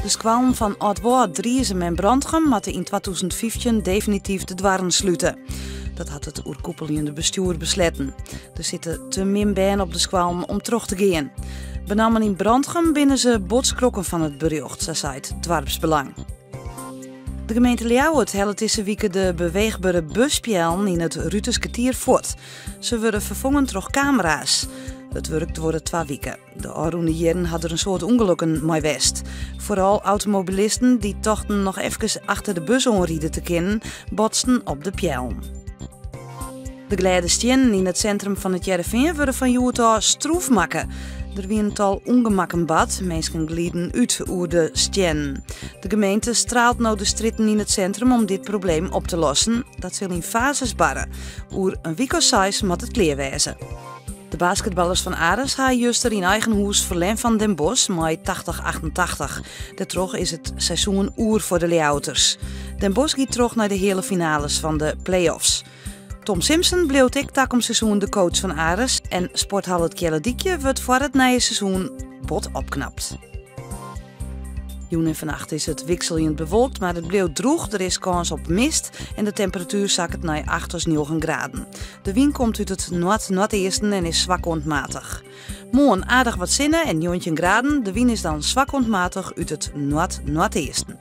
De skoallen fan Aldwâld, Driezum en Brantgum moatte yn 2015 definityf de doarren slute. Dat hat it oerkoepeljende bestjoer besletten. Der sitte te min bern op de skoallen om troch te gean. Benammen yn Brantgum binne se bot skrokken fan it berjocht, sa seit Doarpsbelang. De gemeente Ljouwert hellet dizze wike de beweechbere buspeallen yn it Ruterskertier fuort. Se wurde ferfongen troch kamera's. It wurk duorret twa wike. De ôfrûne jierren ha der in soad ûngelokken mei west. Foaral automobilisten dy't tochten noch efkes achter de bus oanride te kinnen, botsten op de peallen. De glêde stiennen yn it sintrum fan It Hearrenfean wurde fan hjoed ôf stroef makke. Der wiene in tal ûngemakken bard, minsken gliden út oer de stiennen. De gemeente straalt no de strjitten yn it sintrum om dit probleem op te lossen. Dat sil yn fazes barre. Oer in wike as seis moat it klear wêze. De basketballers fan Aris ha juster yn eigen hûs ferlern fan Den Bosch mei 80-88. Dêrtroch is it seizoen oer foar de Ljouwerters. Den Bosch giet troch nei de heale finales fan de play-offs. Tom Simpson bliuwt ek takom seizoen de coach fan Aris en sporthal it Kealledykje wurdt foar it nije seizoen bot opknapt. Jûn en fannacht is it wikseljend bewolkt, mar it bliuwt drûch. Der is kâns op mist en de temperatuer sakket nei 8 as 9 graden. De wyn komt út it noard-noardeasten en is swak oant matich. Moarn aardich wat sinne en 19 graden. De wyn is dan swak oant matich út it noard-noardeasten.